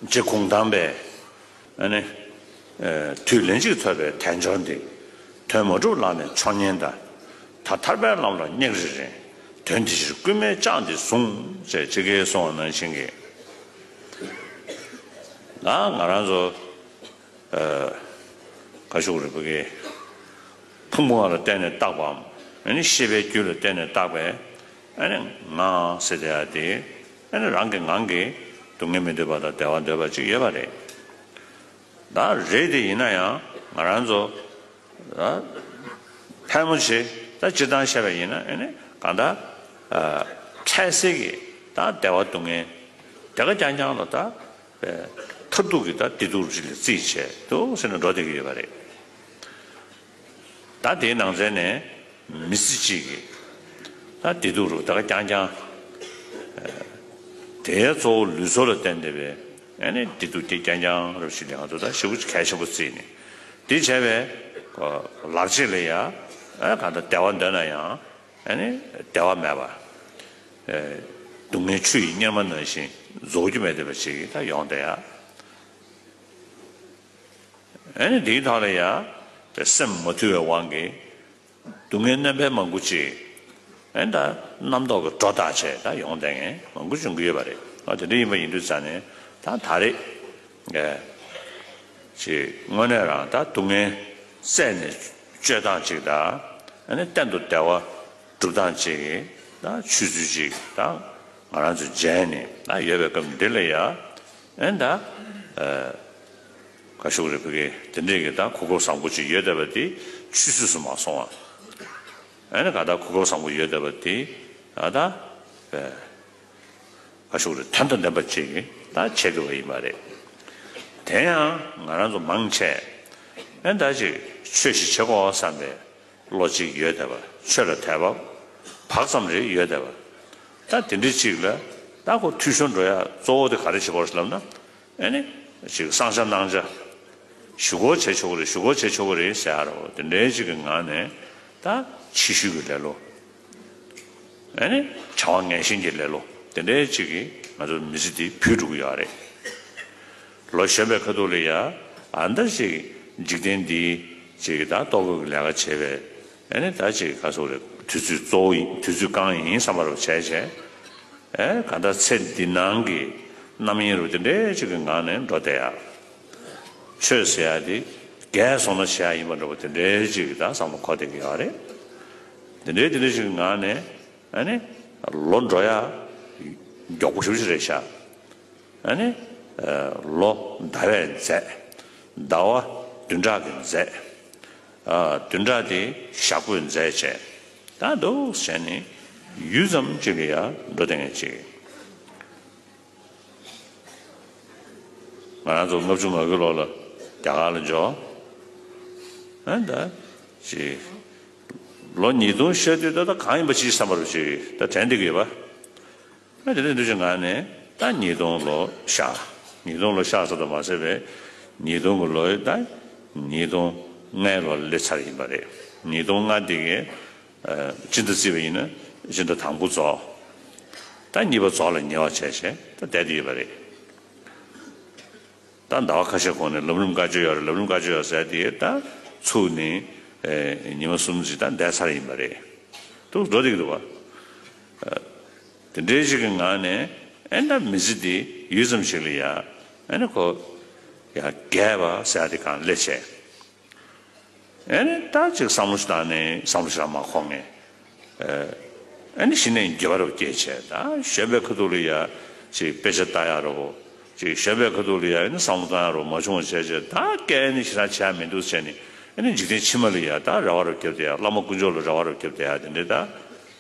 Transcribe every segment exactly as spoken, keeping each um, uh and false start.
རྗེ་གུང་ཐང་པས་ཨ་ནི། ཨེ། དུས་ལན་གཅིག་ཐོབ་པའི་དལ་འབྱོར་འདི། དོན་མ་གྲུབ་ལག་ནས་འཕྱོག་ཉེན་དང་། ད་ཐར་པའི་ལམ་ལ་སྙེག་རེ་རེ། དོན་དེ་ཕྱིར་རྐུན་མས་བཅག་འདི་བཟུང་། ཅེས་ཅི་གས་གསུངས་པ་ནང་བཞིན་གྱི། ད་ང་རང་ཚོ། ཨ། ག་ཞུ་དགོས་རེད། ཕ་གི་ཕུང་པོ་ལ་བརྟེན་ནས་བཏགས་པའམ། ཨ་ནི་ཤེས་པའི་རྒྱུད་ལ་བརྟེན་ནས་བཏགས་པའི་ཨ་ནི་ངག་ཟེར་བསྡད་ཡ་དེ། ཨ་ནི་རང་གི་ངང་གིས་སྡུག་བསྔལ་མི་འདོད་པ་དང་བདེ་བ་འདོད་པ་ཅིག་ཡོད་པ་རེད། ད་རེད་དེ་ཡིན་ན་ཡང་ང་རང་ཚོ། ད་ཕལ་མོ་ཆེ་ད་སྤྱིར་བཏང་བཤད་པ་ཡིན་ན། ཨ་ནི་གང་ལྟར། ཨ། འཕྲལ་སེལ་གྱི་ད་བདེ་བ་སྡུག་བསྔལ་དེ་ག་རྐྱང་རྐྱང་ལ་ད། པའི་མཐར་ཐུག་གི་ད་བདེ་སྡུག་རིགས་ལ་རྩིས་བྱས་འདུག་ཟེར་ནས་འགྲོ་བསྡད་ཀྱི་ཡོད་པ་རེད། ད་དེའི་ནང་ཚན་ནས་མི་ཚེ་གཅིག་གི་ད་བདེ་སྡུག་རུ་ད་ག་རྐྱང་རྐྱང་། ཨ། དེའི་གཙོ་བོ་ལུས་སྲོག་ལ་བརྟེན་བསྡད་པའི་ཨ་ནི་བདེ་སྡུག་དེ་རྐྱང་རྐྱང་རུ་ཞིག་ལ་ང་ཚོ་ད་ཞེ་པོ་གལ་ཆེན་པོ་བརྩིས་ནས། དེ་བྱས་པའི་ལག་རྗེས་ལ་ཡ། ཨ། གང་ལྟར་བདེ་བ་འདོད་ན་ཡང་། ཨ་ནི་བདེ་བ་མེད་པ། ཨེ། སྡུག་བསྔལ་ཆུ་ཡི་གཉེར་མ་ནང་བཞིན་རྫོགས་རྒྱུ་མེད་བསྡད་པ་ཞིག་ད་ཡོང་བསྡད་ཡ། ཨ་ནི་འདིའི་ཐོག་ལ་ཡ། དེ་སེམས་མ་དུལ་བའི་དབང་གིས་སྡུག་བསྔལ་སྣོན་པ་མང་པོ་ཅིག་ཨ་ནི་ད་རྣམ་རྟོག་གི་སྒྲོ་བཏགས་བྱས་ད་ཡོང་བསྡད་མཁན་མང་པོ་བྱུང་གི་ཡོད་པ་རེད། ཨ། དེ་འདྲ་ཡིན་པ་ཡིན་དུས་ཙང་ནས་ད་ད་རེས། ཨེ། ཅིག་དངོས་གནས་རང་ད་སྡུག་བསྔལ་རྩད་ནས་གཅོད་སྟངས་ཅིག་དང་། ཨ་ནི་གཏན་དུ་བདེ་བ་སྒྲུབ་སྟངས་ཅིག་ད་ཆོས་ཚུལ་ཅིག་ད་ང་རང་ཚོས་མཇལ་ནས་ད་ཡོད་པའི་སྐབས་འདི་ལ་ཡ། ཨ་ནི་ད། ཨ། ག་ཞུ་དགོས་རེད། ཕ་གི་དེ་འདྲས་ཀྱི་ད་གོ་སྐབས་བཟང་པོ་ཅིག་ཡོད་བསྡད་པ་དེ་ཆུད་ཟོས་སུ་མ་སོང་བ། ཨ་ནི་ག་ད་གོ་སྐབས་བཟང་པོ་ཡོད་བསྡད་པ་དེ་ད་ད། ཨ། ག་ཞུ་དགོས་རེད། དོན་དང་ལྡན་པ་ཅིག་ད་བྱེད་དགོས་པ་ཡིན་པ་རེད། དེ་ཡང་ང་རང་ཚོ་མང་ཆེ་ཨ་ནི་ད་ཅིག་ཆོས་ཤིག་བྱེད་དགོས་བསམ་པའི་བློ་གཅིག་ཡོད་བསྡད་པ། ཆོས་ལ་དད་པ་བག་ཙམ་རེ་ཡོད་བསྡད་པ། ད་དེ་འདྲ་ཅིག་ལ་ད་ཁོ་འཐུས་ཤོར་འགྲོ་ཡ་གཙོ་བོ་དེ་ག་རེ་བྱེད་དགོས་རེད་ལབ་ན། ཨ་ནི་ཅིག་བསང་བྱ་གནང་བྱ། ཞུ་སྒོ་བྱེད་ཆོག་གི་རེད། ཞུ་སྒོ་བྱེད་ཆོག་གི་རེད་ཟེར་ཡ་རོ། དེ་འདྲའི་ཅིག་གི་ངང་ནས་ད་ཕྱི་བཤོལ་གྱི་ལེ་ལོ། ཨ་ནི་བྱ་བ་ངན་ཞེན་གྱི་ལེ་ལོ་དེ་འདྲའི་ཅིག་གིས་ང་ཚོ་མི་ཚེ་འདི་བུད་འགྲོ་གི་ཡོད་རེད། ལོ་གཞོན་པའི་ཁ་ཐུག་ལ་ཡ་ཨ་འདྲ་ཅིག་འཇིག་རྟེན་འདིའི་ཅིག་ད་ལྟོ་གོས་ཀྱི་ལས་ཀ་བྱེད་པའི། ཨ་ནི་ད་ཅིག་ག་ཟེར་དགོས་རེད། དུས་ཚོད་གཙོ་བོ་ཡིན། དུས་ཚོད་རྐང་ཡིན་བསམ་པ་རུ་བྱས་བྱས། ཨེ། གང་ལྟར་ཚེ་འདི་ནང་གི་རྣམ་གཡེང་རུ་དེ་འདྲའི་ཅིག་གི་ངང་ནས་འགྲོ་བསྡད་ཡ། ཆོས་ཟེར་ཡ་དེ་རྒས་སོང་ན་བྱེད་ཡ་ཡིན་པ་འདྲ་བོ་དེ་འདྲའི་ཅིག་གི་ད་བསམ་བློ་འཁོར་བསྡད་ཀྱི་ཡོད་རེད། དེ་འདྲའི་དེ་འདྲའི་ཅིག་གི་ངང་ནས་ཨ་ནི་ལོ་འགྲོ་ཡ་མགྱོགས་པོ་ཞེ་པོ་ཅིག་རེད་ཤག་ཨ་ནི། ཨ། ལོ་ཟླ་བས་འཛད། ཟླ་བ་བདུན་ཕྲག་གིས་འཛད། ཨ། བདུན་ཕྲག་དེ་ཞག་པོས་འཛད་བྱས། ད་འདུག་བྱས་ནས་ཡུད་ཙམ་ཅིག་ལ་ཡ་འགྲོ་བསྡད་མཁན་ཅིག་ང་རང་ཚོ་ལྔ་བཅུ་ང་དགུའི་ལོ་ལ་རྒྱ་གར་ལ་འབྱོར། ཨ། ད་ཅིག་ལོ་ཉིས་སྟོང་བཤད་དུས་ད་ད་གང་ཡིན་པ་ཅིག་བསམ་པ་རུ་ཅིག་ད་དྲན་བསྡད་ཀྱི་ཡོད་པ། ཨ། དེ་འདྲ་འདུག་ཅིག་ངང་ནས་ད་ཉིས་སྟོང་ལོ་ཤར། ཉིས་སྟོང་ལོ་ཤར་ཙམ་དུ་མ་ཟད་པའི་ཉིས་སྟོང་གི་ལོ་ད་ཉིས་སྟོང་ལྔའི་ལོ་སླེབས་ཚར་ཡིན་པ་རེད། ཉིས་སྟོང་ལྔ་འདི་གའི། ཨ། སྤྱི་ཟླ་བརྩིས་པ་ཡིན་ན་སྤྱི་ཟླ་དང་པོ་རྫོགས། ད་གཉིས་པ་རྫོགས་ལ་ཉེ་བ་བྱས་བྱས་ད་བསྡད་དེ་ཡོད་པ་རེད། ད་ཟླ་བ་ཁ་ཤས་གོང་ནས་ལམ་རིམ་བཀའ་ཆོས་ཡོད་རེད། ལམ་རིམ་བཀའ་ཆོས་ཡོད་ཟེར་དེ་ད་ཚུགས་ནས། ཨེ། ཉི་མ་གསུམ་ཅིག་ད་བསྡད་ཚར་ཡིན་པ་རེད། འདུག་འགྲོ་བསྡད་ཀྱི་འདུག་བ། ཨ། དེ་འདྲའི་ཞིག་གི་ངང་ནས་ཨེ་ད་མི་ཚེ་འདི་ཡུད་ཙམ་ཞིག་ལ་ཡ་ཨེ་ནི་ཁོ་ཡ་རྒས་པ་ཟེར་ཡ་དེ་གང་སླེབས་བྱས། ཨེ་ནི་ད་ཅིག་བསམ་བློ་ཞིག་བཏང་ནས་བསམ་བློ་ཞིག་མ་འཁོར་ངེས། ཨེ་ནི་གཞི་ནས་འགྱོད་པ་རུ་སྐྱེས་བྱས། ད་གཞོན་པའི་ཁ་ཐུག་ལ་ཡ་ཅིག་དཔེ་ཆ་ལྟ་ཡ་རུ། ཅིག་གཞོན་པའི་ཁ་ཐུག་ལ་ཡ་ཨེ་ནི་བསམ་བློ་བཏང་ཡ་རུ་མ་བྱུང་བ་བྱས་བྱས། ད་སྐད་ནི་ཞེ་དྲག་བྱས་མི་འདུག་བྱས་ནས། ཨེ་ནི་འཇིག་རྟེན་ཕྱི་མ་ལ་ཡ་ད་རེ་བ་རུ་བརྒྱབ་བསྡད་ཡ། བླ་མ་དཀོན་མཆོག་ལ་རེ་བ་རུ་བརྒྱབ་བསྡད་ཡ་དེ་འདྲའི་ད་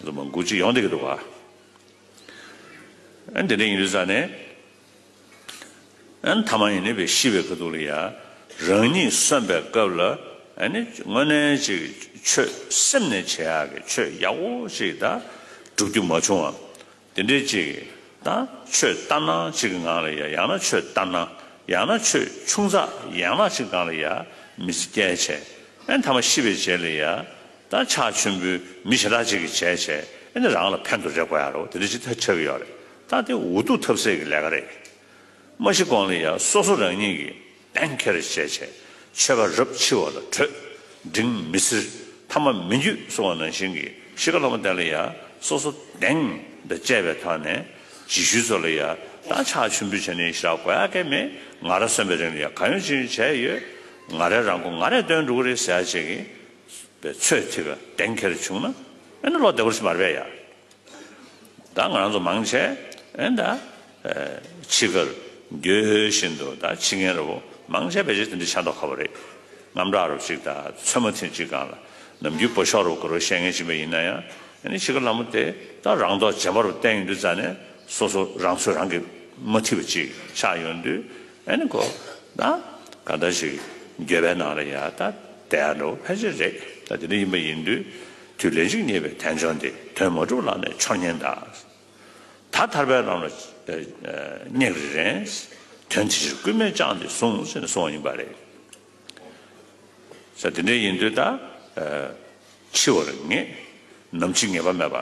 འཛོམས་མ་འགུལ་ཅིག་ཡོང་བསྡད་ཀྱི་འདུག་བ། ཨ། དེ་འདྲ་ཡིན་དུས་ཙང་ནས། ཨ། མཐའ་མ་ཡིན་ནི་བའི་ཤི་བའི་ཁ་ཐུག་ལ་ཡ། རང་ཉིད་གསོན་པའི་སྐབས་ལ་ཨ་ནི་དངོས་གནས་ཅིག་ཆོས་སེམས་ནས་བྱེད་ཡག་གི་ཆོས་ཡག་པོ་ཞིག་ད་སྒྲུབ་རྒྱུ་མ་བྱུང་བ། དེ་འདྲའི་ཅིག་ད་ཆོས་ལྟར་སྣང་ཅིག་གི་ངང་ལ་ཡ། ཡང་ན་ཆོས་ལྟར་སྣང་། ཡང་ན་ཆོས་ཆུང་ཙག་ཡན་ལག་ཅིག་སྒང་ལ་ཡ་མི་ཚེ་བསྐྱལ་བྱས། ཨ་ནི་མཐའ་མ་ཤི་བའི་རྗེས་ལ་ཡ། ད་ཕྱག་མཆོད་འབུལ་མི་ཞེ་དྲག་ཅིག་གིས་བྱས་བྱས། ཨ་ནི་རང་ལ་ཕན་ཐོགས་རེ་དགོས་ཡ་རོ། དེ་འདྲ་ཅིག་ད་ཆགས་ཀྱི་ཡོད་རེད། ད་དེ་འུ་སྡུག་ཐབས་ཟད་ཀྱི་ལས་ཀ་རེད། མ་ཤི་གོང་ལ་ཡ་སོ་སོ་རང་ཉིད་ཀྱིས་གདེང་འཁེལ་བྱས་བྱས། ཆོས་པ་རབ་འཆི་བ་ལ་བྲོས། འབྲིང་མི་སེར་ཐ་མ་མི་འགྱུར་གསུང་བ་ནང་བཞིན་གྱི་ཤི་ཁ་ལྷ་མོ་དེ་ལ་ཡ་སོ་སོ་གདེང་དང་བཅས་པའི་ཐོག་ནས་རྗེས་ཤུལ་ཚོ་ལ་ཡ་ད་ཕྱག་མཆོད་འབུལ་བྱས་ནས་ཞེ་དྲག་དགོས་ཡ་གང་མེད། ང་ར་གསོན་པའི་རིང་ལ་ཡ་གང་ཡོད་ཅི་ཡོད་བྱས་ཡོད། ང་རས་རང་མགོ་ང་རས་བཏོན་འགྲོ་གི་རེད་ཟེར་ཡ་ཅིག་གི་པའི་ཚོད་ཐིག་ག་གདེང་འཁེལ་བྱུང་ན་ཨེ་ནི་བློ་བདེ་བོ་ཞིག་མ་རེད་པས་ཡ། ད་ང་རང་ཚོ་མང་ཆེ་ཨེ་ད་ཨེ་འཆི་ཁར་འགྱོད་བཞིན་དུ་ད་འཆི་མཁན་ར་བོ་མང་ཆེ་ཕལ་ཆེར་དེ་འདྲ་ཆགས་མདོག་ཁ་པོ་རེད། དངངས་སྐྲག་ར་བོ་ཅིག་དང་ཚོད་མ་ཐིག་ཅིག་སྒང་ལ་ནམ་རྒྱུན་སྦོ་ཤོག་ར་བོ་དགའ་རབ་བཤད་མཁན་ཅིག་མ་ཡིན་ན་ཡང་ཨེ་ནི་འཆི་ཁ་ལྷ་མོ་དེ་ད་རང་མདོག་རྗེན་པ་ར་བསྟན་ཡོང་དུས་ཙ་ནས་སོ་སོ་རང་ཚོད་རང་གིས་མ་ཐིག་པ་ཅིག་ཆགས་ཡོང་དུས། ཨེ་ནི་ཁོ་ད་ག་འདྲ་ཞིག་འགྱོད་པའི་ནང་ལ་ཡ་ད་བསྡད་ཡ་འགྲོ་ཕལ་ཆེར་རེད། ད་དེ་འདྲ་ཡིན་པ་ཡིན་དུས་དུས་ལན་གཅིག་རྙེད་པའི་དལ་འབྱོར་འདི། དོན་མ་གྲུབ་ལག་ནས་འཆོར་ཉེན་གདའ། ད་ཐར་པའི་ལམ་ལ་སྙེག་རེ་རན། དོན་དེ་ཕྱིར་སྐུལ་མས་བསྐྱངས་ཏེ་ཟུངས་ཟེར་ནས་གསུངས་པ་ཡིན་པ་རེད། ས་དེ་འདྲ་ཡིན་དུས་ད་འཆི་བར་ངེས། ནམ་འཆི་ངེས་པ་མེད་པ།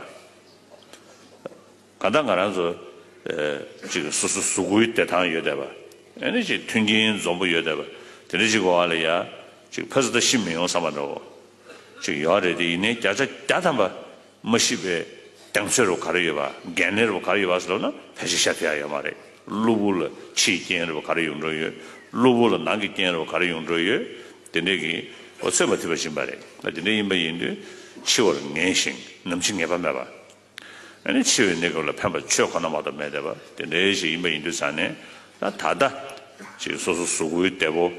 གང་ལྟར་ང་རང་ཚོ་ཨེ་ཅིག་སོ་སོ་གཟུགས་པོའི་བདེ་ཐང་ཡོད་བསྡད་པ། ཨེ་ནི་ཅིག་མཐུན་རྐྱེན་འཛོམས་པོ་ཡོད་བསྡད་པ། དེ་འདྲ་ཅིག་གི་འོག་ལ་ཡ་ཅིག་ཕ་ཟི་ད་ཤི་མི་ཡོང་བསམ་པ་འདྲ་བོ་ཅིག་ཡོད་རེད། དེ་ཡིན་ནའི་བརྒྱ་ཆ་བརྒྱ་ཐམ་པ་མ་ཤི་བའི་གདེང་ཚོད་རུ་ག་རེ་ཡོད་པ། འགན་ལེན་རུ་ག་རེ་ཡོད་པ་ཟེར་ལབ་ན་ཕལ་ཆེར་བཤད་ཐུབ་ཡ་ཡོད་མ་རེད། གློ་བུར་ལ་ཕྱིའི་རྐྱེན་རུ་ག་རེ་ཡོང་འགྲོ་ཡོད། གློ་བུར་ལ་ནང་གི་རྐྱེན་རུ་ག་རེ་ཡོང་འགྲོ་ཡོད། དེ་འདྲ་གི་འོ་ཚོད་མ་ཐིག་པ་ཡིན་པ་རེད། དེ་འདྲ་ཡིན་པ་ཡིན་དུས་འཆི་བར་ངེས་ཤིང་ནམ་འཆི་ངེས་པ་མེད་པ། ཨ་ནི་འཆི་བའི་གནས་སྐབས་ལ་ཕན་པ་ཆོས་ཁོ་ན་མ་གཏོགས་མེད་བསྡད་པ་དེ་འདྲའི་ཞིག་ཡིན་པ་ཡིན་དུས་ཙང་ནས། ད་ད་ལྟ་ཅིག་སོ་སོ་གཟུགས་པོའི་བདེ་པོ།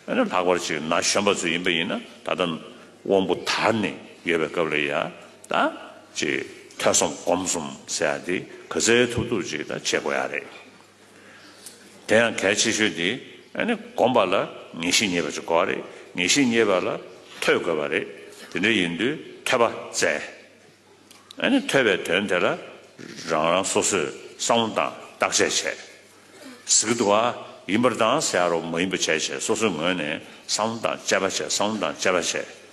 ཨ་ནི་ལྷག་པར་ཅིག་ན་གཞོན་པ་ཚོ་ཡིན་པ་ཡིན་ན་ད་ལྟ་དབང་པོ་དར་ནས་ཡོད་པའི་སྐབས་ལ་ཡ་ད་ཅིག་ཐོས་བསམ་སྒོམ་གསུམ་ཟེར་ཡ་དེ་ག་ཚོད་ཐུབ་ཐུབ་ཅིག་ད་བྱེད་དགོས་ཡ་རེད། དེ་ཡང་གལ་ཆེ་ཤོས་དེ་ཨ་ནི་སྒོམ་པ་ལ་ངེས་ཤེས་རྙེད་པ་ཅིག་དགོས་པ་རེད། ངེས་ཤེས་རྙེད་པ་ལ་ཐོས་དགོས་པ་རེད། དེ་འདྲ་ཡིན་དུས་ཐོས་པ་བཙལ། ཨ་ནི་ཐོས་པའི་དོན་དེ་ལ་རང་རང་སོ་སོས་བསམ་བློ་བཏང་བརྟག་དཔྱད་བྱས། ཟེར་གི་འདུག་བ། ཡིན་པར་བཏང་ཟེར་ཡ་རོ་མ་ཡིན་པ་བྱས་བྱས་སོ་སོའི་ངོས་ནས་བསམ་བློ་བཏང་དཔྱད་པ་བྱས། བསམ་བློ་བཏང་དཔྱད་པ་བྱས།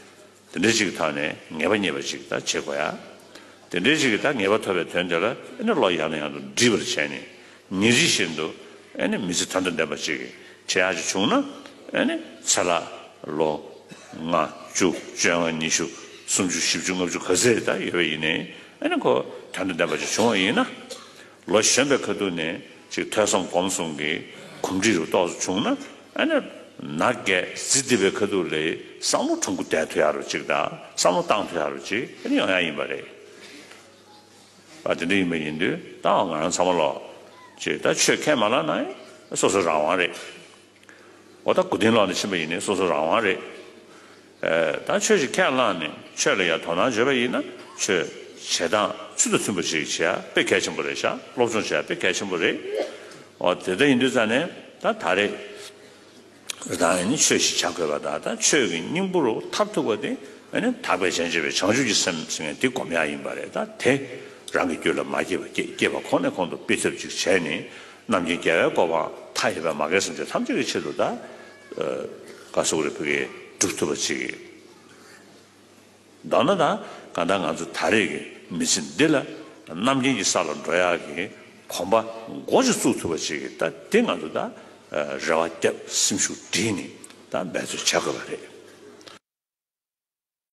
དེ་འདྲ་ཅིག་གི་ཐོག་ནས་ངེས་པ་རྙེད་པ་ཅིག་ད་བྱེད་དགོས་ཡ། དེ་འདྲ་ཅིག་གི་ད་ངེས་པ་ཐོབ་པའི་དོན་དེ་ལ་ཨ་ནི་བློ་ཡང་ནས་ཡང་དུ་འདྲིས་པར་བྱས་ནས་ཉིན་རེ་བཞིན་དུ་ཨ་ནི་མི་ཚེ་དོན་དང་ལྡན་པ་ཅིག་བྱེད་ཡག་ཅིག་བྱུང་ན། ཨ་ནི་ཚེ་ལྷག་ལོ་ལྔ་བཅུ་བཅོ་ལྔ་ཉི་ཤུ་སུམ་ཅུ་བཞི་བཅུ་ལྔ་བཅུ་ག་ཚོད་ད་ཡོད་པ་ཡིན་ནའི་ཨ་ནི་ཁོ་དོན་དང་ལྡན་པ་ཅིག་བྱུང་བ་ཡིན་ན། ལོ་གཞོན་པའི་ཁ་ཐུག་ནས་ཅིག་ཐོས་བསམ་སྒོམ་གསུམ་གྱི་གོམས་འདྲིས་རུ་ཏོག་ཙམ་བྱུང་ན། ཨ་ནི་ན་རྒས་ཟི་ལྡེ་བའི་ཁ་ཐུག་ལ་བསམ་བློ་དྲང་པོ་བསྡད་ཐུབ་ཡག་རུ་ཅིག་དང་བསམ་བློ་བཏང་ཐུབ་ཡག་རུ་ཅིག་ཨ་ནི་ཡོང་ཡག་ཡིན་པ་རེད། ཨ་དེ་འདྲ་ཡིན་པ་ཡིན་དུས་ད་ང་རང་ཚང་མ་ལོག་ཅིག་ད་ཆོས་ཁས་མ་བླངས་ན་སོ་སོ་རང་དབང་རེད། འོ་ད་སྐུ་རྟེན་ལོག་ནས་ཕྱིན་པ་ཡིན་ནའི་སོ་སོ་རང་དབང་རེད། ཨེ་ད་ཆོས་ཤིག་ཁས་བླངས་ནས་ཆོས་ལ་ཡང་དོ་སྣང་བྱས་པ་ཡིན་ན་ཆོས་བྱེད་སྟངས་ཚུལ་དང་མཐུན་པ་ཞིག་བྱེད་ཡ་དཔེ་གལ་ཆེན་པོ་རེད་ཤག་སློབ་སྦྱོང་བྱེད་ཡ་དཔེ་གལ་ཆེན་པོ་རེད། འོ་དེ་ལྟར་ཡིན་དུས་ཙང་ནས་ད་ད་རེས་རང་ཡིན་ཆོས་ཤིག་བྱ་དགོས་པ་དང་ད་ཆོས་ཀྱི་སྙིང་པོ་རུ་ཐར་ཐུབ་པ་དེ་ཨ་ནི་དག་པའི་རྗེས་འཇུག་པའི་བྱང་ཆུབ་ཀྱི་སེམས་ཟེར་མཁན་དེ་སྒོམ་ཡ་ཡིན་པ་རེད། ད་དེ་རང་གི་རྒྱུད་ལ་མ་སྐྱེས་པ་སྐྱེ་སྐྱེས་པ་ཁོ་ནས་ཁོང་དུ་སྤེལ་ཐབས་ཅིག་བྱས་ནས་རྣམ་མཁྱེན་རྒྱལ་བའི་གོ་འཕང་མཐའ་ཡས་པའི་མ་རྒན་སེམས་ཅན་ཐམས་ཅད་ཀྱི་ཆེད་དུ་ད་ཨ་ག་སོག་རེ་ཕུ་གེ་སྒྲུབ་ཐུབ་པ་ཅིག་མདོར་ན་ད་གང་ལྟར་ང་ཚོ་ད་རེས་ཀྱི་མི་ཚེ་འདི་ལ་རྣམ་མཁྱེན་གྱི་ས་ལ་འགྲོ་ཡག་གི་གོམ་པ་མགོ་ཅིག་བཙུགས་ཐུབ་པ་ཅིག་ད་དེ་ང་ཚོ་ད་རེ་བ་བརྒྱབ་སེམས་ཤུགས་བསྒྲིལ་ནས་ད་འབད་རྩོལ་བྱ་དགོས་པ་རེད།